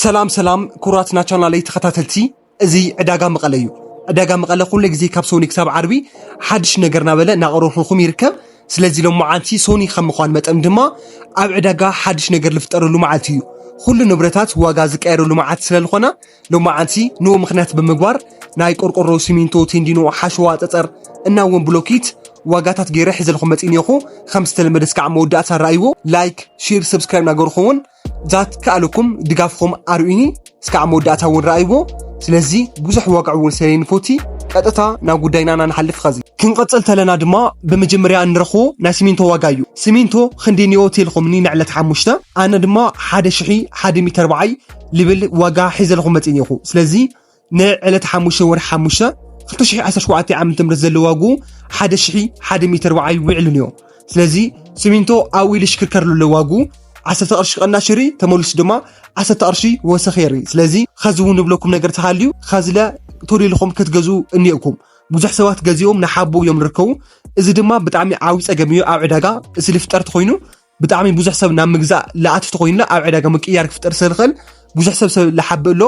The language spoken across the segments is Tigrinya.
ሰላም ሰላም ክቡራት ናይ ቻናለይ ተኸታተልቲ፣ እዚ ዕዳጋ መቐለ እዩ። ዕዳጋ መቐለ ኩሉ ግዜ ካብ ሶኒ ክሳብ ዓርቢ ሓድሽ ነገር እናበለ እናቐረብኩልኩም ይርከብ። ስለዚ ሎማዓንቲ ሶኒ ከም ምዃን መጠን ድማ ኣብ ዕዳጋ ሓድሽ ነገር ዝፍጠረሉ መዓልቲ እዩ። ኩሉ ንብረታት ዋጋ ዝቀየረሉ መዓልቲ ስለዝኾነ ሎማዓንቲ ንኡ ምኽንያት ብምግባር ናይ ቆርቆሮ፣ ሲሚንቶ፣ ቴንዲኖ፣ ሓሸዋ፣ ፀፀር እና እውን ብሎኬት ዋጋታት ገይረ ሒዘልኩም መፂእ እኒኦኹ። ከም ዝተለመደ እስካዕ መወዳእታ ረኣይዎ። ላይክ፣ ሼር፣ ሰብስክራይብ እናገርኹም እውን ዛት ከኣለኩም ድጋፍኩም ኣርእዩኒ። እስካዕ መወዳእታ እውን ረኣይዎ። ስለዚ ብዙሕ ዋግዕ እውን ስለይንፎቲ ቀጥታ ናብ ጉዳይና ኢና ንሓልፍ። ኸዚ ክንቐፅል ተለና ድማ ብመጀመርያ እንረኽቦ ናይ ሲሚንቶ ዋጋ እዩ። ሲሚንቶ ክንደይ እኒኦ ተልኹምኒ ንዕለት ሓሙሽተ፣ ኣነ ድማ ሓደ ሽሒ ሓደ ሚተር በዓይ ልብል ዋጋ ሒዘልኹም መፂእ እኒኦኹ። ስለዚ ንዕለት ሓሙሽተ ወርሒ ሓሙሽተ ክልተ ሽሕ ዓሰርተ ሸውዓተ ዓመተ ምህረት ዘሎ ዋጉ ሓደ ሽሕ ሓደ ሚተር በዓይ ውዕሉ ነይሩ። ስለዚ ሲሚንቶ ኣብኡ ኢሉ ሽክርከር ኣሎ ዋጉ ዓሰርተ ቅርሺ ቅናሽ ይርኢ፣ ተመሊሱ ድማ ዓሰርተ ቅርሺ ወሰኽ የርኢ። ስለዚ ኸዚ እውን ንብለኩም ነገር ተሃልዩ ኸዝለ ቶሎ ኢልኹም ክትገዝኡ እኒኦኩም። ብዙሕ ሰባት ገዚኦም ንሓቦ እዮም ዝርከቡ። እዚ ድማ ብጣዕሚ ዓብዪ ፀገም እዩ ኣብ ዕዳጋ። እዚ ልፍጠር ተኾይኑ ብጣዕሚ ብዙሕ ሰብ ናብ ምግዛእ ለኣቲ ተኾይኑና ኣብ ዕዳጋ ምቅያር ክፍጠር ስለዝኽእል ብዙሕ ሰብ ሰብ ለሓብእ ኣሎ።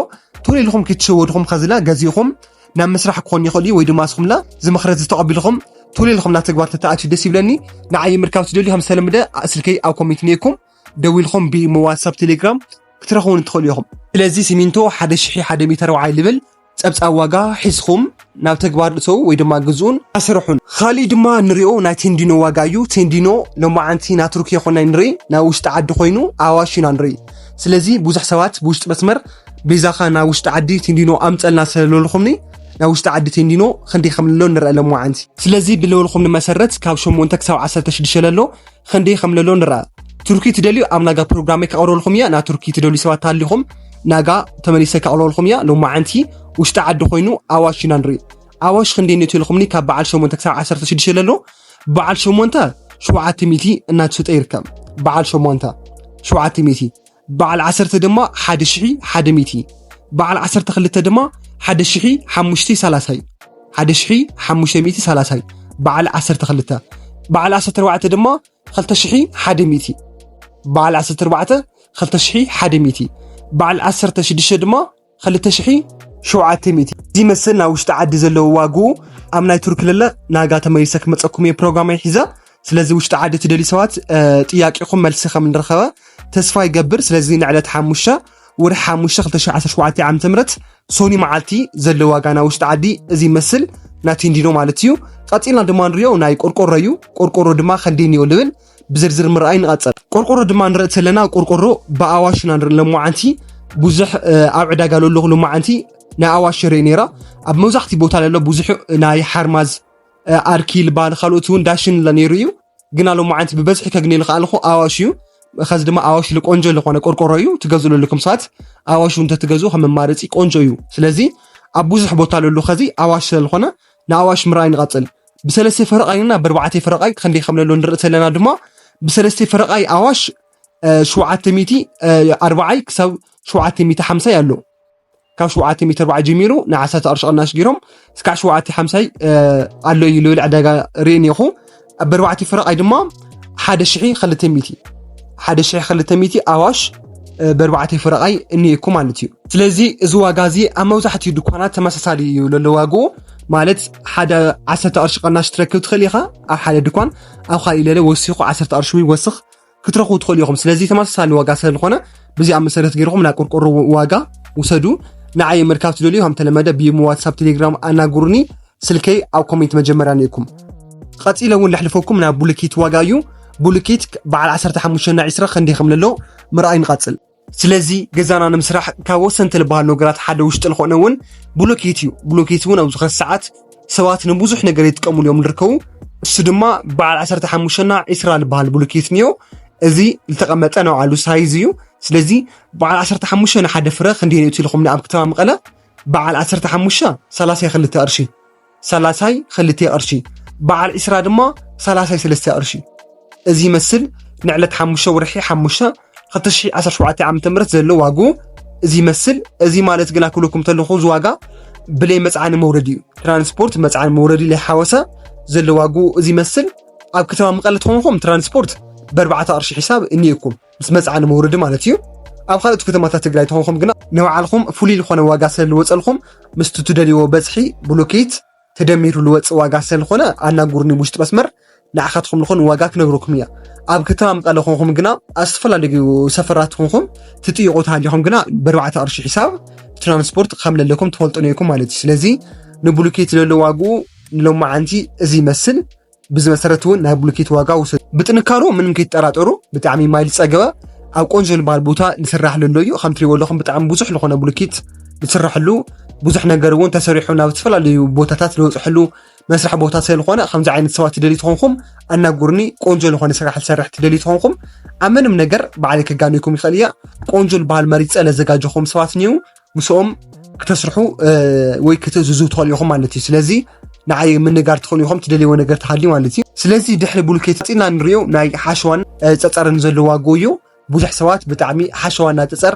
ቶሎ ኢልኹም ክትሸወድኹም ኸዝላ ገዚእኹም ናብ ምስራሕ ክኾን ይኽእል እዩ፣ ወይ ድማ እስኹምላ ዝመኽረት ዝተቐቢልኹም ቶሎ ኢልኹም ናብ ተግባር ተተኣትዩ ደስ ይብለኒ። ንዓይ ምርካብ ትደልዩ ከም ዝተለምደ ስልከይ ኣብ ኮሜንት ነይኩም ደዊልኹም ብኢሞ ዋትሳፕ ቴሌግራም ክትረኽቡን ትኽእሉ ኢኹም። ስለዚ ሲሚንቶ ሓደ ሽሕ ሓደ ሚተር በዓይ ልብል ጸብጻብ ዋጋ ሒዝኹም ናብ ተግባር እተው ወይ ድማ ግዝኡን ኣስርሑን። ካሊእ ድማ ንሪኦ ናይ ቴንዲኖ ዋጋ እዩ። ቴንዲኖ ሎማዓንቲ ናይ ቱርኪ ይኾን ናይ ንርኢ፣ ናይ ውሽጢ ዓዲ ኮይኑ ኣዋሽ ኢና ንርኢ። ስለዚ ብዙሕ ሰባት ብውሽጢ መስመር ቤዛኻ ናይ ውሽጢ ዓዲ ቴንዲኖ ኣምጸልና ስለለልኹምኒ ናይ ውሽጢ ዓዲ ቴንዲኖ ክንደይ ከም ንሎ ንርአ ሎማዓንቲ። ስለዚ ብለበልኹምኒ መሰረት ካብ ሸሞንተ ክሳብ ዓሰርተ ሽዱሽተ ለሎ ክንደይ ከም ለሎ ንርኣ። ቱርኪ ትደልዩ ኣብ ናጋ ፕሮግራመይ ከቕርበልኹም እያ። ና ቱርኪ ትደልዩ ሰባት ታሊኹም ናጋ ተመሊሰ ከቕርበልኹም እያ። ሎማዓንቲ ውሽጢ ዓዲ ኮይኑ ኣዋሽ ኢና ንርኢ። ኣዋሽ ክንደይ ነቱ ኢልኹምኒ ካብ በዓል ሸሞንተ ክሳብ ዓሰርተ ሽዱሽተ ለሎ በዓል ሸሞንተ ሸውዓተ ሚእቲ እናተሸጠ ይርከብ። በዓል ሸሞንተ ሸውዓተ ሚእቲ፣ በዓል ዓሰርተ ድማ ሓደ ሽሕ ሓደ ሚእቲ፣ በዓል ዓሰርተ ክልተ ድማ ሓደ ሽሕ ሓሙሽተ ሰላሳይ፣ ሓደ ሽሕ ሓሙሽተ ሚእቲ ሰላሳይ፣ በዓል ዓሰርተ ክልተ፣ በዓል ዓሰርተ ኣርባዕተ ድማ ክልተ ሽሕ ሓደ ሚእቲ፣ በዓል ዓሰርተ ኣርባዕተ ክልተ ሽሕ ሓደ ሚእቲ፣ በዓል ዓሰርተ ሽዱሽተ ድማ ክልተ ሽሕ ሸውዓተ ሚእቲ። እዚ መስል ናይ ውሽጢ ዓዲ ዘለዎ ዋግኡ ኣብ ናይ ቱርኪ ለለ ናጋ ተመሊሰ ክመፀኩም እየ ፕሮግራመይ ሒዘ። ስለዚ ውሽጢ ዓዲ ትደልዩ ሰባት፣ እ፣ ጥያቄኹም መልሲ ከም ንረኸበ ተስፋ ይገብር። ስለዚ ንዕለት ሓሙሽተ ወርሒ ሓሙሽተ ክልተ ሽሕ ዓሰርተ ሸውዓተ ዓመተ ምህረት ሶኒ መዓልቲ ዘሎ ዋጋ ናይ ውሽጢ ዓዲ እዚ ይመስል፣ ናይ ቴንዲኖ ማለት እዩ። ቀፂልና ድማ ንሪኦ ናይ ቆርቆሮ እዩ። ቆርቆሮ ድማ ከንደይ እኒኦ ልብል ብዝርዝር ምርኣይ ንቐፅል። ቆርቆሮ ድማ ንርኢ ዘለና ቆርቆሮ ብኣዋሽ ኢና ንርኢ። ሎማዓንቲ ብዙሕ፣ እ፣ ኣብ ዕዳጋ ለለኹ ሎማዓንቲ ናይ ኣዋሽ ይርኢ ነይራ። ኣብ መብዛሕትኡ ቦታ ለሎ ብዙሕ ናይ ሓርማዝ፣ እ፣ ኣርኪ ልበሃል፣ ካልኦት እውን ዳሽን ለ ነይሩ እዩ። ግና ሎማዓንቲ ብበዝሒ ከግንየሉ ከኣልኹ ኣዋሽ እዩ። ከዚ ድማ ኣዋሽ ሉ ቆንጆ ዝኾነ ቆርቆሮ እዩ። ትገዝኡ ለለኩም ሰባት ኣዋሽ እውን እንተትገዝኡ ከም መማረፂ ቆንጆ እዩ። ስለዚ ኣብ ብዙሕ ቦታ ለሎ ከዚ ኣዋሽ ስለዝኾነ ንኣዋሽ ምርኣይ ንቐፅል። ብሰለስተ ፈረቓይ እና ብኣርባዕተ ፈረቓይ ክንደይ ከም ለሎ ንርኢ ዘለና ድማ ብሰለስተ ፈረቓይ ኣዋሽ፣ እ፣ ሸውዓተ ሚእቲ፣ እ፣ ኣርባዓይ ክሳብ ሸውዓተ ሚእቲ ሓምሳይ ኣሎ። ካብ ሸውዓተ ሚእቲ ኣርባዓይ ጀሚሩ ንዓሰርተ ቅርሺ ቅናሽ ገይሮም እስካዕ ሸውዓተ ሓምሳይ፣ እ፣ ኣሎ እዩ ልብል ዕዳጋ ርኢ እኒኹ። ኣብ ኣርባዕተ ፈረቓይ ድማ ሓደ ሽሕ ክልተ ሚእቲ፣ ሓደ ሽሕ ክልተ ሚእቲ ኣዋሽ፣ እ፣ ብኣርባዕተ ፈረቓይ እኒኤኩ ማለት እዩ። ስለዚ እዚ ዋጋ እዚ ኣብ መብዛሕትኡ ድኳናት ተመሳሳሊ እዩ ለሎ ዋግኡ። ማለት ሓደ ዓሰርተ ቅርሺ ቅናሽ ትረክብ ትኽእል ኢኻ ኣብ ሓደ ድኳን፣ ኣብ ካሊእ ለለ ወሲኹ ዓሰርተ ቅርሺ ይወስኽ ክትረኽቡ ትኽእሉ ኢኹም። ስለዚ ተመሳሳሊ ዋጋ ስለዝኾነ ብዚኣ መሰረት ገይርኹም ናይ ቆርቆሮ ዋጋ ውሰዱ። ንዓይ ምርካብ ትደልዩ ከም ተለመደ ብኢሞ ዋትሳፕ ቴሌግራም ኣናግሩኒ። ስልከይ ኣብ ኮሜንት መጀመርያ ነይኩም። ቀፂለ እውን ለሕልፈኩም ናብ ቡሉኬት ዋጋ እዩ። ቡሉኬት በዓል ዓሰርተ ሓሙሽተ እና ዕስራ ክንደይ ከም ለሎ ምርኣይ ንቐፅል። ስለዚ ገዛና ንምስራሕ ካብ ወሰንቲ ልበሃል ነገራት ሓደ ውሽጢ ዝኾነ እውን ብሎኬት እዩ። ብሎኬት እውን ኣብዚ ኸዚ ሰዓት ሰባት ንብዙሕ ነገር ይጥቀሙሉ እዮም ዝርከቡ። እሱ ድማ በዓል ዓሰርተ ሓሙሽተ እና ዕስራ ልበሃል ብሎኬት እኒኦ። እዚ ዝተቐመጠ ናይ ባዕሉ ሳይዝ እዩ። ስለዚ በዓል ዓሰርተ ሓሙሽተ ንሓደ ፍረ ክንደይ ነእቱ ኢልኹምኒ ኣብ ከተማ መቐለ? በዓል ዓሰርተ ሓሙሽተ ሰላሳይ ክልተ ቅርሺ፣ ሰላሳይ ክልተ ቅርሺ፣ በዓል ዕስራ ድማ ሰላሳይ ሰለስተ ቅርሺ። እዚ ይመስል ንዕለት ሓሙሽተ ወርሒ ሓሙሽተ ክልተ ሽሕ ዓሰርተ ሸውዓተ ዓመተ ምህረት ዘሎ ዋግኡ እዚ ይመስል። እዚ ማለት ግና ክብለኩም ተለኹ እዚ ዋጋ ብለይ መጽዓኒ መውረዲ እዩ። ትራንስፖርት መጽዓኒ መውረዲ ለይ ሓወሰ ዘሎ ዋግኡ እዚ ይመስል። ኣብ ከተማ መቐለ ተኾንኩም ትራንስፖርት ብኣርባዕተ ቅርሺ ሒሳብ እኒኤኩም ምስ መጽዓኒ መውረዲ ማለት እዩ። ኣብ ካልኦት ከተማታት ትግራይ ተኾንኩም ግና ንባዕልኹም ፍሉይ ዝኾነ ዋጋ ስለ ዝወፀልኩም ምስቲ ትደልይዎ በዝሒ ብሎኬት ተደሚሩ ዝወፅእ ዋጋ ስለ ዝኾነ ኣናግሩኒ ብውሽጢ መስመር። ንዓኻትኩም ዝኾን ዋጋ ክነግረኩም እያ። ኣብ ከተማ መቐለ ኮንኩም ግና ኣብ ዝተፈላለዩ ሰፈራት ኮንኩም ትጥይቑ ተሃሊኹም ግና ብኣርባዕተ ቅርሺ ሒሳብ ትራንስፖርት ከም ለለኩም ትፈልጡ ነይኩም ማለት እዩ። ስለዚ ንብሉኬት ለሎ ዋግኡ ንሎማዓንቲ እዚ ይመስል። ብዚ መሰረት እውን ናይ ብሉኬት ዋጋ ውሰዱ። ብጥንካሩ ምንም ከይትጠራጠሩ፣ ብጣዕሚ ማይ ዝፀገበ ኣብ ቆንጆ ዝበሃል ቦታ ንስራሕ ለሎ እዩ። ከም ትሪእዎ ኣለኹም ብጣዕሚ ብዙሕ ዝኾነ ብሉኬት ንስራሕሉ፣ ብዙሕ ነገር እውን ተሰሪሑ ናብ ዝተፈላለዩ ቦታታት ዝወፅሕሉ መስራሕ ቦታ ስለዝኾነ ከምዚ ዓይነት ሰባት ትደልዩ ተኾንኩም ኣናግሩኒ። ቆንጆ ዝኾነ ስራሕ ዝሰርሕ ትደልዩ ተኾንኩም ኣብ ምንም ነገር ባዕለይ ከጋንየኩም ይኽእል እየ። ቆንጆ ዝበሃል መሪፀ ለዘጋጀኹም ሰባት እኒው ምስኦም ክተስርሑ ወይ ክትእዝዙ ትኽእሉ ኢኹም ማለት እዩ። ስለዚ ንዓይ ምንጋር ትኽእሉ ኢኹም ትደልይዎ ነገር ተሃልዩ ማለት እዩ። ስለዚ ድሕሪ ብሉኬት ፂና ንሪኦ ናይ ሓሸዋን ፀፀርን ዘሎ ዋግኡ እዩ። ብዙሕ ሰባት ብጣዕሚ ሓሸዋና ፀፀር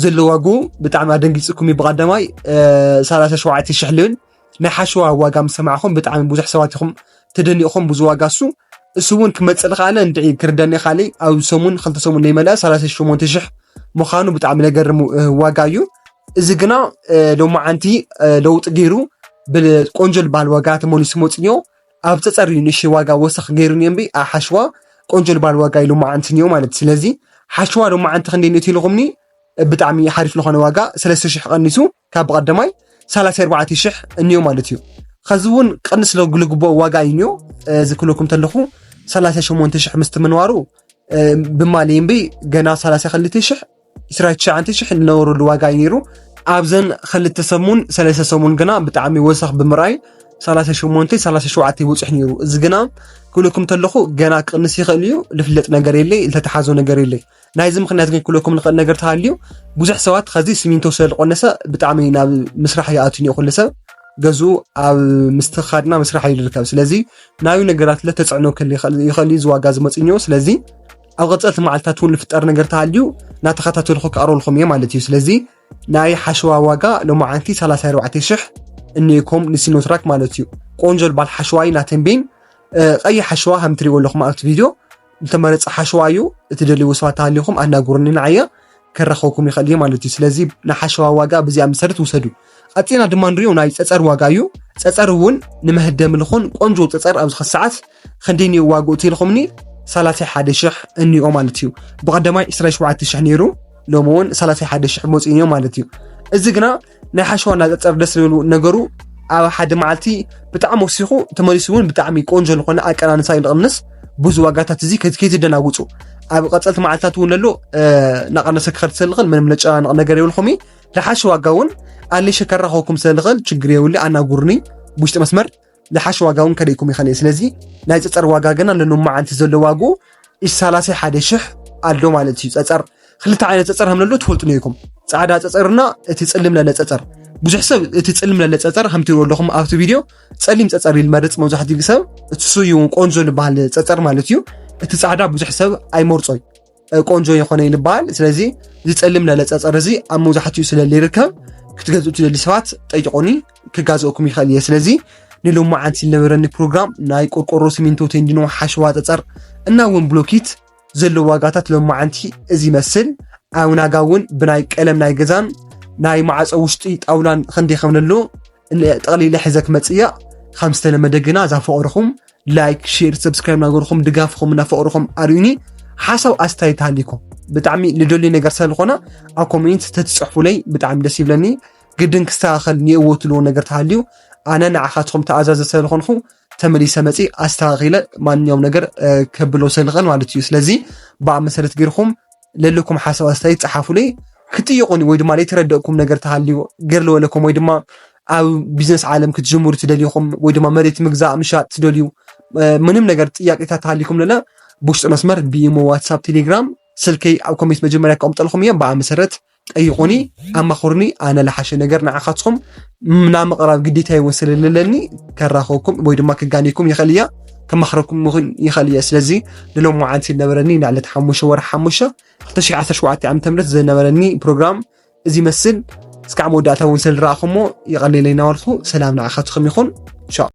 ዘሎ ዋግኡ ብጣዕሚ ኣደንጊፅኩም እዩ። ብቐዳማይ ሰላሳ ሸውዓተ ሽሕ ልብል ናይ ሓሸዋ ዋጋ ምስ ሰማዕኹም ብጣዕሚ ብዙሕ ሰባት ኢኹም ተደኒቕኹም ብዙ ዋጋ እሱ እሱ እውን ክመፅእ ዝኸኣለ እንድዒ ክርዳኒ ካልእ ኣብ ሰሙን ክልተ ሰሙን ዘይመልኣ ሰላሳ ሸሞንተ ሽሕ ምዃኑ ብጣዕሚ ለገርም ዋጋ እዩ። እዚ ግና ሎማዓንቲ ለውጢ ገይሩ ብቆንጆ ዝበሃል ዋጋ ተመሊሱ መፅንዮ ኣብ ፀፀር እዩ ንእሽተይ ዋጋ ወሰኽ ገይሩ እኒኦ እምበይ ኣብ ሓሸዋ ቆንጆ ዝበሃል ዋጋ እዩ ሎማዓንቲ እኒኦ ማለት። ስለዚ ሓሸዋ ሎማዓንቲ ክንደይ ንእቲ ኢልኹምኒ ብጣዕሚ ሓሪፍ ዝኾነ ዋጋ ሰለስተ ሽሕ ቀኒሱ ካብ ብቐደማይ ሰላሳ ኣርባዕተ ሽሕ እኒኦ ማለት እዩ። ከዚ እውን ቅንስ ለግልግቦ ዋጋ እዩ እኒኦ። እዚ ክብለኩም ተለኹ ሰላሳ ሸሞንተ ሽሕ ምስቲ ምንዋሩ ብማሊ እምበይ ገና ሰላሳ ክልተ ሽሕ ዕስራ ትሽዓተ ሽሕ ዝነበረሉ ዋጋ እዩ ነይሩ። ኣብዘን ክልተ ሰሙን ሰለስተ ሰሙን ግና ብጣዕሚ ወሰኽ ብምርኣይ ሰላሳ ሸሞንተ ሰላሳ ሸውዓተ ይበፅሕ ነይሩ። እዚ ግና ክብለኩም ተለኹ ገና ክቕንስ ይኽእል እዩ። ዝፍለጥ ነገር የለይ፣ ዝተተሓዞ ነገር የለይ። ናይዚ ምኽንያት ግን ክብለኩም ንኽእል ነገር ተሃልዩ ብዙሕ ሰባት ኸዚ ሲሚንቶ ስለ ዝቆነሰ ብጣዕሚ ናብ ምስራሕ ይኣቱ እኒኦ። ኩሉ ሰብ ገዝኡ ኣብ ምስትኽኻድና ምስራሕ እዩ ዝርከብ። ስለዚ ናዩ ነገራት ለተፅዕኖ ክል ይኽእል ይኽእል እዩ ዝዋጋ ዝመፅእ እኒኦ። ስለዚ ኣብ ቀፀልቲ መዓልታት እውን ዝፍጠር ነገር ተሃልዩ እናተኸታተልኩ ክቐርበልኩም እየ ማለት እዩ። ስለዚ ናይ ሓሸዋ ዋጋ ሎማዓንቲ ሰላሳ ኣርባዕተ ሽሕ እኒኢኩም ንሲኖትራክ ማለት እዩ። ቆንጆ ልባል ሓሸዋ እዩ ናተንቤን ቀይሕ ሓሸዋ ከም ትሪእዎ ኣለኹም ኣብቲ ቪድዮ ዝተመረፀ ሓሸዋ እዩ። እቲ ደልይዎ ሰባት ተሃሊኹም ኣናግሩኒ ንዓየ ከራኸብኩም ይኽእል እየ ማለት እዩ። ስለዚ ንሓሸዋ ዋጋ ብዚኣ መሰረት ውሰዱ። ቀፂና ድማ ንሪኦ ናይ ፀፀር ዋጋ እዩ። ፀፀር እውን ንመህደሚ ልኾን ቆንጆ ፀፀር ኣብዚ ኸዚ ሰዓት ክንደይ እኒኦ ዋግኡ እቲ ኢልኹምኒ ሰላሳ ሓደ ሽሕ እኒኦ ማለት እዩ። ብቐደማይ ዕስራ ሸውዓተ ሽሕ ነይሩ ሎሚ እውን ሰላሳ ሓደ ሽሕ መፂኡ እኒኦ ማለት እዩ። እዚ ግና ናይ ሓሸዋ እናፀፀር ደስ ዝብል ነገሩ ኣብ ሓደ መዓልቲ ብጣዕሚ ወሲኹ ተመሊሱ እውን ብጣዕሚ ቆንጆ ዝኾነ ኣቀናንሳ እዩ ዝቕንስ። ብዙ ዋጋታት እዚ ከይትደናጉፁ ኣብ ቀፀልቲ መዓልታት እውን ለሎ እናቐነሰ ክኸድ ስለዝኽእል ምንም ለጨናንቕ ነገር የብልኹም። ዝሓሸ ዋጋ እውን ኣሊሸ ከራኸብኩም ስለዝኽእል ችግር የብሉ ኣናጉርኒ ብውሽጢ መስመር ዝሓሸ ዋጋ እውን ከርእይኩም ይኽእል እየ። ስለዚ ናይ ፀፀር ዋጋ ግና ንሎማዓንቲ ዘሎ ዋግኡ ሰላሳ ሓደ ሽሕ ኣሎ ማለት እዩ። ፀፀር ክልተ ዓይነት ፀፀር ከም ዘሎ ትፈልጡ ነይኩም። ፃዕዳ ፀፀርና እቲ ፅልም ለለ ፀፀር። ብዙሕ ሰብ እቲ ፅልም ለለ ፀፀር ከም ትሪእዎ ኣለኹም ኣብቲ ቪድዮ ፀሊም ፀፀር ይልመርፅ መብዛሕትኡ ሰብ። እቲ ሱ እዩ ቆንጆ ዝበሃል ፀፀር ማለት እዩ። እቲ ፃዕዳ ብዙሕ ሰብ ኣይመርፆይ ቆንጆ የኾነ ይልበሃል። ስለዚ ዝፀልም ለለ ፀፀር እዚ ኣብ መብዛሕትኡ ስለ ዘይርከብ ክትገዝኡ ትደሊ ሰባት ጠይቁኒ ክጋዝእኩም ይኽእል እየ። ስለዚ ንሎማዓንቲ ዝነበረኒ ፕሮግራም ናይ ቆርቆሮ ሲሚንቶ ቴንዲኖ ሓሸዋ ፀፀር እና እውን ብሎኪት ዘሎ ዋጋታት ሎማዓንቲ እዚ ይመስል። ኣብ ናጋ እውን ብናይ ቀለም ናይ ገዛን ናይ ማዕፀ ውሽጢ ጣውላን ክንደይ ከም ዘሎ ጠቕሊለ ሕዘ ክመፅእ እያ። ከም ዝተለመደ ግና እዛ ፍቕርኹም ላይክ ሼር ሰብስክራይብ ናገርኹም ድጋፍኹም እና ፍቕርኹም ኣርእዩኒ። ሓሳብ ኣስተያየት ሃሊኩም ብጣዕሚ ልደልዩ ነገር ስለዝኾነ ኣብ ኮሜንት ተትፅሕፉለይ ብጣዕሚ ደስ ይብለኒ። ግድን ክስተኻኸል ንእዎ ትልዎ ነገር ተሃልዩ ኣነ ንዓኻትኹም ተኣዛዘ ስለዝኾንኹ ተመሊሰ መፂ ኣስተኻኺለ ማንኛውም ነገር ከብሎ ስለዝኽእል ማለት እዩ። ስለዚ ብኣ መሰረት ገይርኹም ለለኩም ሓሳብ ኣስተያየት ጸሓፉለይ። ክጥይቁኒ ወይ ድማ ለይተረደእኩም ነገር ተሃልዩ ገር ለወለኩም ወይ ድማ ኣብ ቢዝነስ ዓለም ክትጅምሩ ትደልዩኹም ወይ ድማ መሬት ምግዛእ ምሻጥ ትደልዩ ምንም ነገር ጥያቄታት ተሃሊኩም ለለ ብውሽጢ መስመር ብኢሞ ዋትሳፕ ቴሌግራም ስልከይ ኣብ ኮሜንት መጀመርያ ከቐምጠልኩም እየ። ብኣ መሰረት ጠይቁኒ ኣማኽሩኒ። ኣነ ለሓሸ ነገር ንዓኻትኩም ናብ ምቕራብ ግዴታ ይወን ስለለለኒ ከራኸብኩም ወይ ድማ ክጋኔኩም ይኽእል እያ ከማኽረኩም ይኽእል እየ። ስለዚ ንሎም መዓልቲ ዝነበረኒ ንዕለት ሓሙሽተ ወርሒ ሓሙሽተ ክልተ ሽሕ ዓሰርተ ሸውዓተ ዓመተ ምህረት ዝነበረኒ ፕሮግራም እዚ ይመስል። እስካዕ መወዳእታ እውን ስለዝረኣኹሞ ይቐልየለይ እናበልኩ ሰላም ንዓኻትኩም ይኹን። ቻው።